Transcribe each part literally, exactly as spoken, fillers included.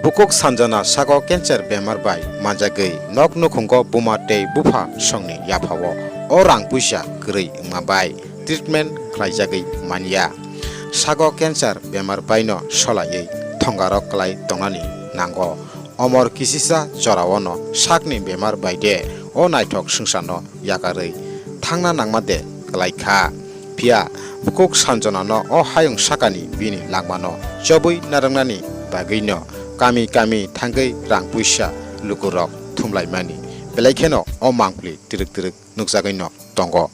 Bukuk Sanjana sago cancer bemar bai manjagwi nok nukhungo buma tei bupha songni yaphao o rang puisa kwrwi wngma bai treatment khlaijagwi manya. Sago cancer bemar baino solaiwi thongarok klai tongnani nango. Omor kisisa jorao no sakni bemar bai de o naithok swngcharno yakarwi thangna nangma de kwlai kha. Phiya Bukuk Sanjana no o hayung sakani bini langmano chobwi narwknani bagwino kami kami thangwi rang puisa lukurok thumlaimani belai kheno o mangpli twrwk twrwk nukjagwino tongo.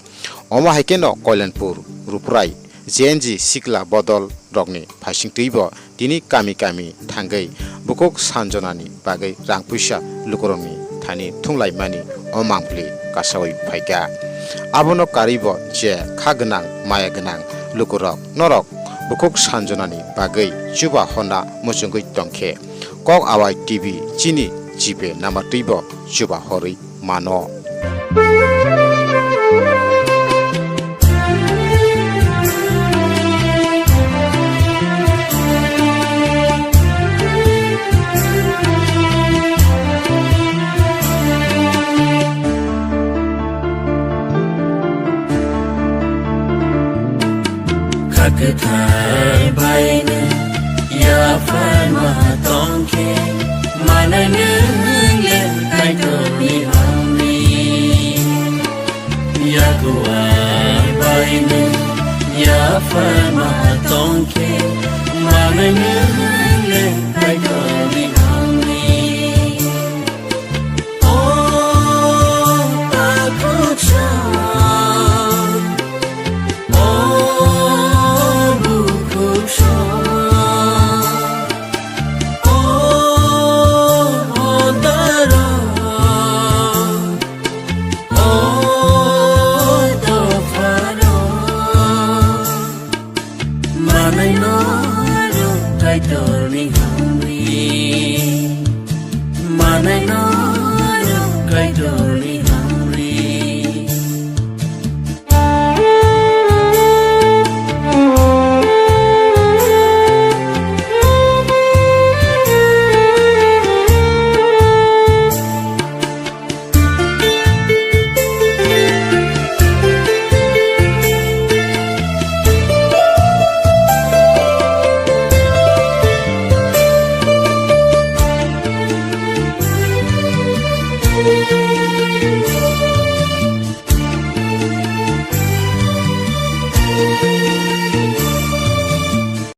Omo hai kheno Koilanpur, Ruprai, J N G sikla bodol rokni phaisingtwibo tini kami kami thangwi Bukuk Sanjanani bagwi rang puisa lukurokni thani thumlaimani o mangpli kasawi phaikha. Abono karwibo je kha gwnang maya gwnang lukurok norok Bukuk Sanjanani bagwi chuba honna muchungwi tongkhe Kok Awai T V chini G Pay number twibo chuba horwi mano. Kha kwthar bai nw yapharma tongkhe, manai nwng le Kaitorni hamri. Yakua bai nwng yapharma tongkhe, manai nwng le Kaitorni hamri. O takhuksa, o bukhuksa, o hodara, o dophara. Manai no rw Kaitorni hamri. Manai no rw Kaitor